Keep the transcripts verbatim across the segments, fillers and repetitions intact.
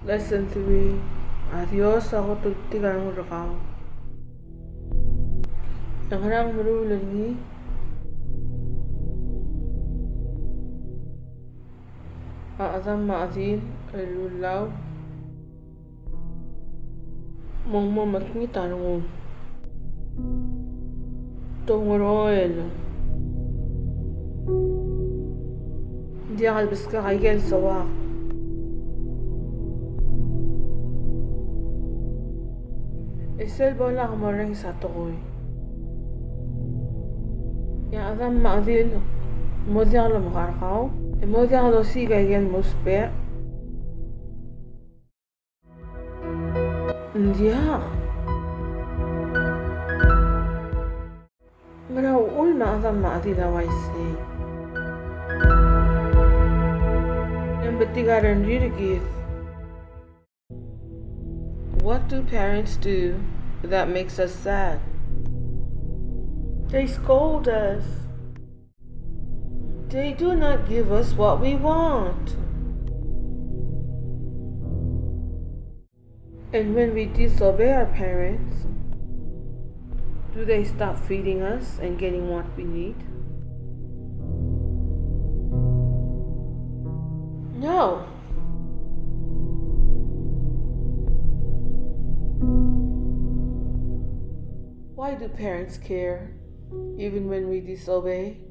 Lesson three. A Dios a kot el betik a rengul er kau. E ng ngerang meruul er ngii? A chedam me a chedil el lulau me ng mo mekngit a rengul. Te oungeroel. Ng diak el beskak a ikel soak. E sel bo lak morrenges a tekoi, e a chedam me a chedil a mo diak lomekar kau, e mo diak losiik a ikel mousbech. Ng diak. Ngera uchul me a chedam me a chedil a uaisei? E ng betik a rengrir er kid. What do parents do that makes us sad? They scold us. They do not give us what we want. And when we disobey our parents, do they stop feeding us and getting what we need? No. Why do parents care, even when we disobey?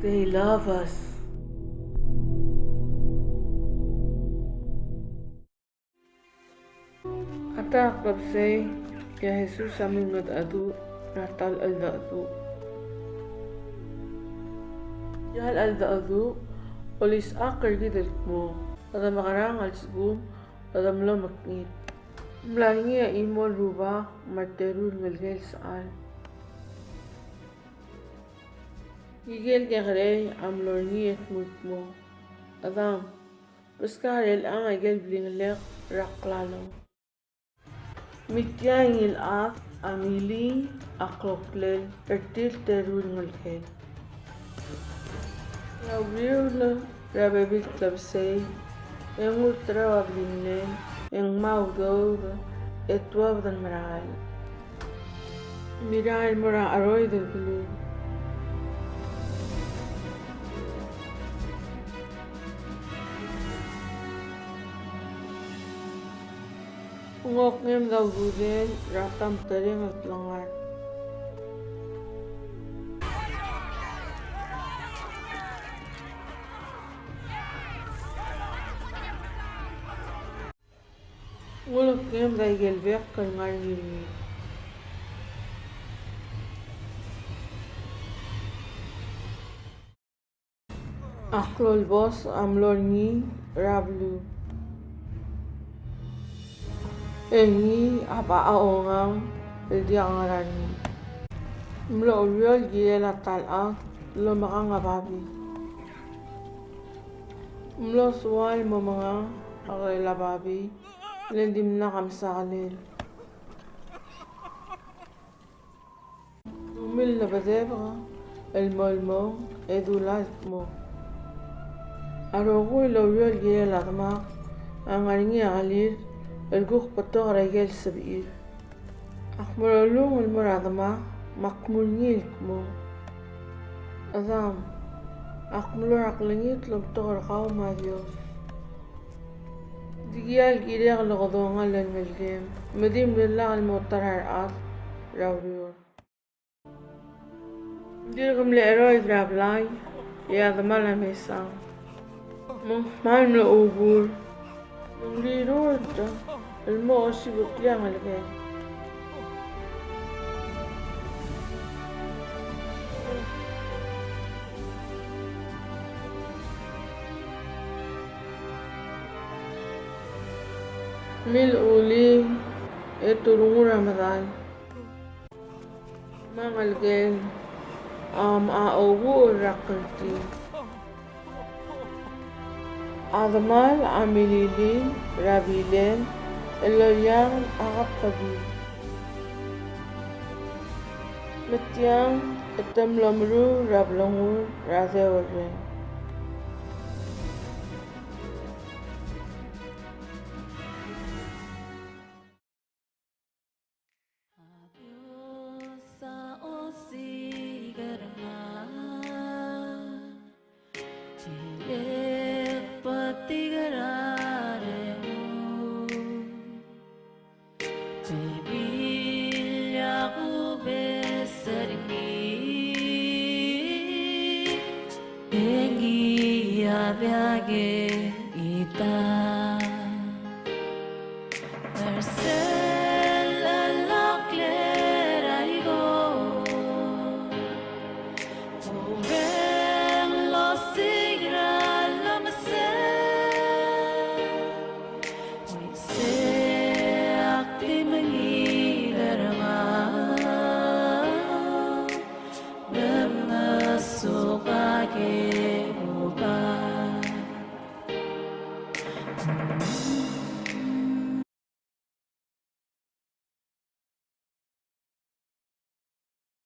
They love us. A ta klebesei, e a Jesus a mle mengedecheduch er a ta el cheldecheduch. Tia el cheldecheduch a olisechakl er kid el kmo, kede mekerang a lsekum e kede mlo mekngit. Ng mla er ngii a chimo el rubak me a reteru el ngelekel el sechal. Ikel kekerei a mlo er ngii e dmu el kmo, Chedam, beskak er chelechang a ikel blingelekl er a klalo. Me tia ngii el chad a milii a kloklel er tir el teru el ngelekel. A uriul er a bebil el klebesei e ng ulterau a blingelekl e ngmai a udoud e tuobed el merael. Mirael el mo er a cheroid el beluu. Ng okengei me a ududel er a ta me tereng el klengar. Ng ulekngem er a ikel bek el ngar er ngii. A klou el bos a mlo er ngii er a beluu. E ngii a becha a ongang el diak a ngar er ngii. Mlo oureor el kirel a ta el chad el omekang a babii. Mlo soal el mo menga a kerel a babii, le ng dimlak a mesakel. Ungil el bedebek el mo lmong e dula el kmo, a rokui el oureor el kirel a demak a ngar er ngii a kelir el kuk betok er a ikel sebechir. Ak mo lolung el mo er a demak me ak dmu er ngii el kmo, Chedam, ak mlo er a klengit el omtok er kau me a Dios. Dikea el kirek el okedongall el ngelekem, me di mle lak el mo ta er a rechad er a ureor. Ng dirk mle cheroid er a blai, e a demal a mesang. Me ng kmal mlo chubur. Me ng rirurt el mo osibeklii a ngelekel. Milechulii e te rengul er a medal. Me a ngelekel a mocha ouuchel er a kltii. A demal a mililii er a bilel el loiang a kebkebil. Me tiang e te mlo meruul er a blengur er a deurreng.